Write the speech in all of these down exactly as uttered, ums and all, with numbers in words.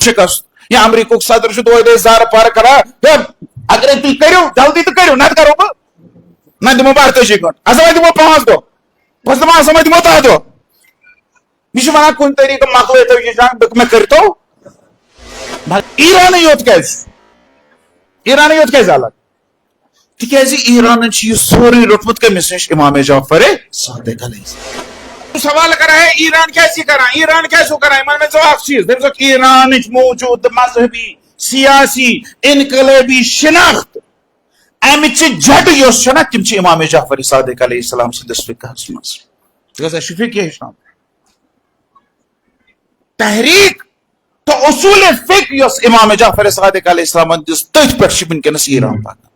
شکست۔ یا امریکہُک صدر چھُ دۄہے دۄہے زارٕ پارٕ کران، ہے، اگرے تُہۍ کٔرِو جلدی تہٕ کٔرِو، نتہٕ کرو بہٕ، نتہٕ دِمو بہٕ اَرتٲجی گٲنٛٹہٕ، اَسا وۄنۍ دِمو پانٛژھ دۄہ، بہٕ دِمو، اَسا وۄنۍ دِمو دَہ دۄہ۔ یہِ چھُ وَنان کُنہِ طریٖقہٕ مۄکلٲیتو یہِ جنگ، بہٕ مےٚ کٔرۍتو۔ مگر ایرانٕے یوت کیازِ چھُ؟ ایرانٕے یوت کیازِ الگ؟ تِکیازِ ایرانن چھُ یہِ سورُے روٚٹمُت کٔمِس نِش؟ امام جعفر صادق علیہ السلام۔ سوال کران ہے، ایران کیازِ چھِ کران؟ ایران کیازِ چھُ کران؟ یِمن ؤنۍ زیو اکھ چیٖز، دٔپۍ زیو ایرانٕچ موجود مذہبی، سیاسی، انقلٲبی شناخت، امہِ چہِ جٹہٕ یۄس چھےٚ نا، تِم چھِ امام جعفر صادق علیہ السلام سٕنٛدِس فقہس منٛز۔ تِکیازِ اَسہِ چھُ فقہ ہیٚچھناوُن۔ تحریک تہٕ اصول فقہ یۄس امام جعفر صادق علیہ السلامن دِژ، تٔتھۍ پٮ۪ٹھ چھِ وٕنکیٚنس ایران پکان۔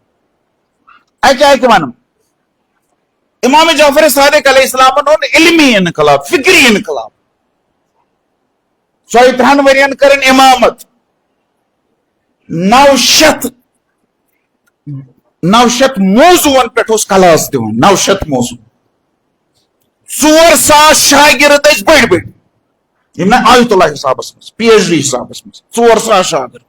اَکہِ اَکہِ وَنہٕ، امام جعفر صادق علیہ السلامن اوٚن علمی انقلاب، فکری انقلاب۔ ژۄیہِ ترٕہن ؤرین کٔرٕن امامت، نو شیٚتھ، نو شیٚتھ موضوعن پٮ۪ٹھ اوس کلاس دِوان، نو شیٚتھ موضوع۔ ژور ساس شاگرد ٲسۍ بٔڑۍ بٔڑۍ، یِم نہٕ آیت اللہ حسابس منٛز، پی ایچ ڈی حسابس منٛز، ژور ساس شاگرد۔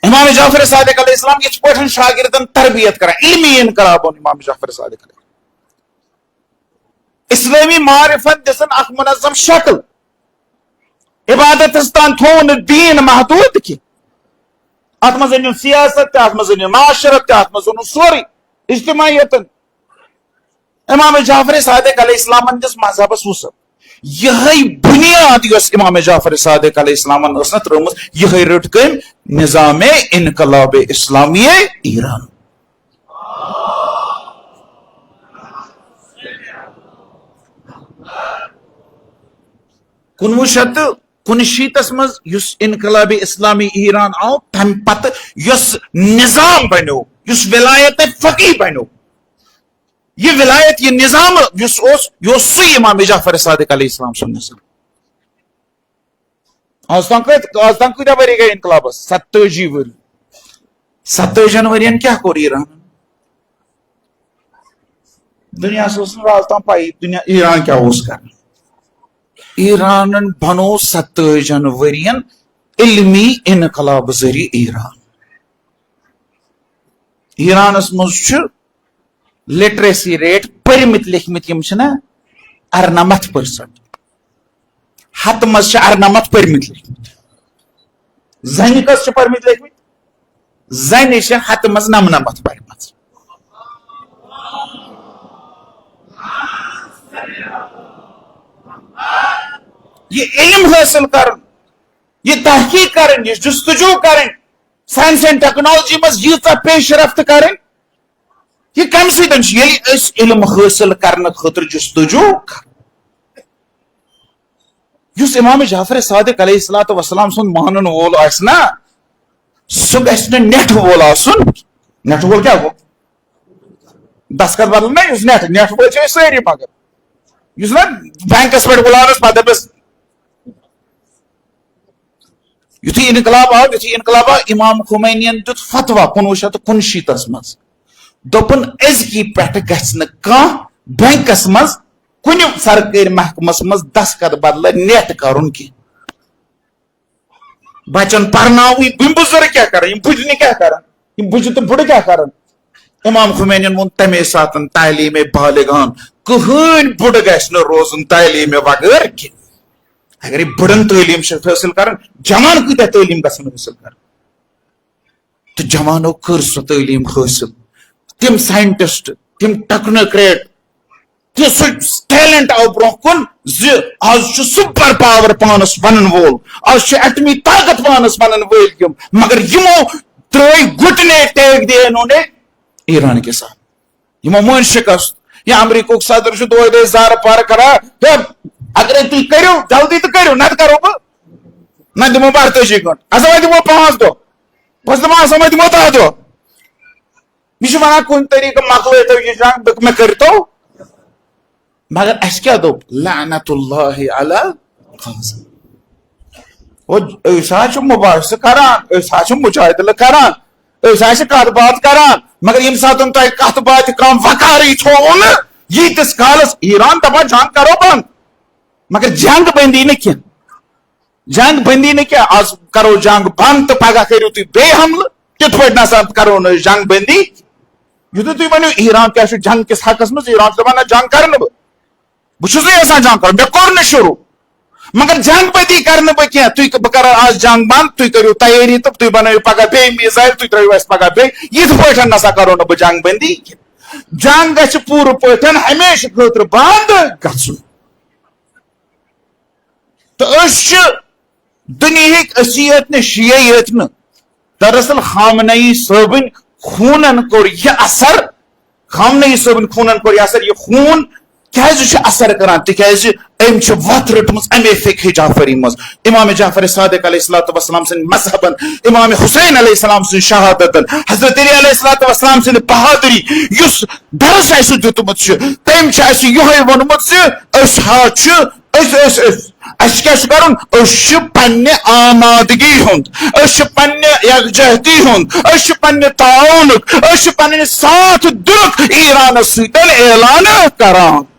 امام جعفر صادق علیہ السلام یِتھ پٲٹھۍ شاگردن تربیت کران، علمی انقلاب اوٚن امام جعفر صادق علیہ۔ اسلٲمی معرفت دِژن اکھ منظم شکل۔ عبادتس تام تھوو نہٕ دیٖن محدوٗد کینٛہہ۔ اتھ منٛز أنِن سیاست تہِ، اتھ منٛز أنِن معاشرت تہِ، اتھ منٛز اوٚنُن سورُے، اجتماعیتن۔ امام جعفر صادق علیہ السلامن دِژ مذہبس وُسعت۔ یِہے بُنیاد یۄس امام جعفر صادق علیہ السلامن ٲس نہ ترٲومٕژ، یِہے رٔٹ کٔمۍ؟ نظام انقلاب اسلامی ایران۔ کُنوُہ شیٚتھ تہٕ کُنشیٖتس منٛز یُس انقلاب اسلامی ایران آو، تمہِ پتہٕ یُس نظام بنیو، یُس ولایت فقیہ بنیو، یہِ ولایت، یہِ نظام یُس اوس، یہِ اوس سُے امام جعفر صادق علیہ السلام سُنٛد نظام۔ آز تام کۭتۍ، آز تام کۭتیاہ ؤری گٔے انقلابس؟ ستٲجی ؤری۔ ستٲجی ؤرین کیٛاہ کوٚر ایرانن؟ دُنیاہس اوس نہٕ آز تام پَیی دُنیا، ایران کیٛاہ اوس کران۔ ایرانن بنوو ستٲجی ؤرین علمی انقلاب ذٔریعہٕ ایران۔ ایرانس منٛز چھُ لٹریسی ریٹ، پٔرمٕتۍ لیکھمٕتۍ یِم چھِنہ، ارنمتھ پٔرسنٹ۔ ہتہٕ منٛز چھِ ارنمتھ پٔرمٕتۍ لیکھمٕتۍ۔ زنہِ کٔژ چھِ پٔرمٕتۍ لیکھمٕتۍ؟ زنہِ چھِ ہتہٕ منٛز نمنمتھ پٔرمٕژ۔ یہِ علم حٲصِل کرُن، یہِ تحقیق کرٕنۍ، یہِ جستجو کرٕنۍ، ساینس اینڈ ٹیکنالوجی منٛز ییٖژاہ پیش رفت کرٕنۍ، یہِ کمہِ سۭتۍ چھُ؟ ییٚلہِ أسۍ علم حٲصِل کرنہٕ خٲطرٕ جستجو کرو۔ یُس امام جعفر صادق علیہ الصلوۃ والسلام سُنٛد مانن وول آسہِ نا، سُہ گژھِ نہٕ نٮ۪ٹھٕ وول آسُن۔ نٮ۪ٹھٕ وول کیٛاہ گوٚو؟ دستخط بدل نہ، یُس نٮ۪ٹھ، نٮ۪ٹھٕ وول چھِ أسۍ سٲری، مگر یُس نہ بینکس پٮ۪ٹھ بُلاونس پتہٕ دپس، یُتھُے انقلاب آو، یُتھُے انقلاب آو، امام خمینین دیُت فتویٰ کُنوُہ شیٚتھ تہٕ کُنشیٖتس منٛز۔ دوٚپُن، أزکی پٮ۪ٹھٕ گژھِ نہٕ کانٛہہ بینکس منٛز، کُنہِ سرکٲرۍ محکمس منٛز دستخط بدلہٕ نٮ۪ٹ کرُن کینٛہہ۔ بچن پرناوٕنۍ، یِم بُزرگ کیٛاہ کرن، یِم بُجنہِ کیٛاہ کرن، یِم بُجہِ تہٕ بُڈٕ کیٛاہ کرن؟ امام خمینین ووٚن تمے ساتن، تعلیٖم بالغان، کٕہٕنۍ بُڈٕ گژھِ نہٕ روزُن تعلیٖم بغٲر کینٛہہ۔ اگر یہِ بُڈن تعلیٖم چھِ حٲصِل کران، جوان کۭتیاہ تعلیٖم گژھن حٲصِل کرٕنۍ؟ تہٕ جوانو کٔر سۄ تعلیٖم حٲصِل۔ تِم ساینٹسٹ، تِم ٹیکنوکریٹ، تہٕ سُہ ٹیلنٹ آو برونٛہہ کُن زِ آز چھُ سپر پاور پانس ونن وول، آز چھُ ایٹمی طاقت پانس ونن وٲلۍ یِم، مگر یِمو ترٲے گُٹنے ٹیک دیے انہوں نے ایران کے ساتھ۔ یِمو مٲنۍ شکست۔ یا امریکہُک صدر چھُ دۄہے دۄہے زارٕ پارٕ کران، ہے، اگرے تُہۍ کٔرِو جلدی تہٕ کٔرِو، نتہٕ کرو بہٕ، نتہٕ دِمو بہٕ ارتٲجی گٲنٛٹہٕ، اسا وۄنۍ دِمو پانٛژھ دۄہ، بہٕ دِمو، اسا وۄنۍ دِمو دَہ دۄہ۔ یہِ چھُ وَنان، کُنہِ طریٖقہٕ مۄکلٲیتو یہِ جنگ، بہٕ، مےٚ کٔرۍتو، مگر اَسہِ کیٛاہ دوٚپ؟ لعنت اللہ علی القاسم۔ اور أسۍ حظ چھِ مباحثہٕ کران، أسۍ حظ چھِ مجادلہٕ کران، أسۍ حظ چھِ کتھ باتھ کران، مگر ییٚمہِ ساتہٕ تۄہہِ کتھ باتھِ کانٛہہ وقارٕے تھووُ نہٕ، ییٖتِس کالس ایران دپان جنگ کرو بنٛد، مگر جنگ بندی نہٕ کینٛہہ۔ جنگ بندی نہٕ کینٛہہ، آز کرو جنگ بند تہٕ پگاہ کٔرِو تُہۍ بیٚیہِ حملہٕ۔ تِتھ پٲٹھۍ نسا کرو نہٕ أسۍ جنگ بندی۔ یُتھُے تُہۍ ؤنِو ایران کیٛاہ چھُ جنگ کِس حقس منٛز، ایران چھُ دپان نہ، جنگ کرٕ نہٕ بہٕ، بہٕ چھُس نہٕ یژھان جنگ کرُن، مےٚ کوٚر نہٕ شروٗع، مگر جنگ بندی کرٕ نہٕ بہٕ کینٛہہ۔ تُہۍ، بہٕ کرٕ آز جنگ بند، تُہۍ کٔرِو تیٲری تہٕ تُہۍ بنٲیِو پگاہ بیٚیہِ میٖزایِل، تُہۍ ترٲیِو اَسہِ پگاہ بیٚیہِ۔ یِتھ پٲٹھۍ نسا کرو نہٕ بہٕ جنگ بندی کینٛہہ۔ جنگ گژھِ پوٗرٕ پٲٹھۍ ہمیشہٕ خٲطرٕ بند گژھُن۔ تہٕ أسۍ چھِ دُنیہٕکۍ، أسی یٲتۍ نہٕ، شیعہ یٲتۍ نہٕ۔ دراصل خامنہ ای صٲبٕنۍ خوٗنن کوٚر یہِ اثر، خامنہ ای صٲبٕنۍ خوٗنن کوٚر یہِ اثر۔ یہِ خوٗن کیازِ چھُ اثر کران؟ تِکیازِ أمۍ چھِ وَتھ رٔٹمٕژ اَمے فقہ جعفری منٛز، امام جعفر صادق علیہ الصلوۃ والسلام سٕنٛدۍ مذہبن، امام حسین علیہ السلام سٕنٛدۍ شہادتن، حضرت علی علیہ الصلوۃ والسلام سٕنٛدِ بہادری، یُس درس اَسہِ دیُتمُت چھُ، تٔمۍ چھُ اَسہِ یِہوٚے ووٚنمُت زِ أسۍ حظ چھِ، أسۍ، أسۍ، أسۍ، اَسہِ کیٛاہ چھُ کَرُن؟ أسۍ چھِ پننہِ آمادگی ہُنٛد، أسۍ چھِ پننہِ یکجہتی ہُنٛد، أسۍ چھِ پننہِ تعاونُک، أسۍ چھِ پننہِ ساتھ دِنُک ایرانَس سۭتۍ اعلان کران۔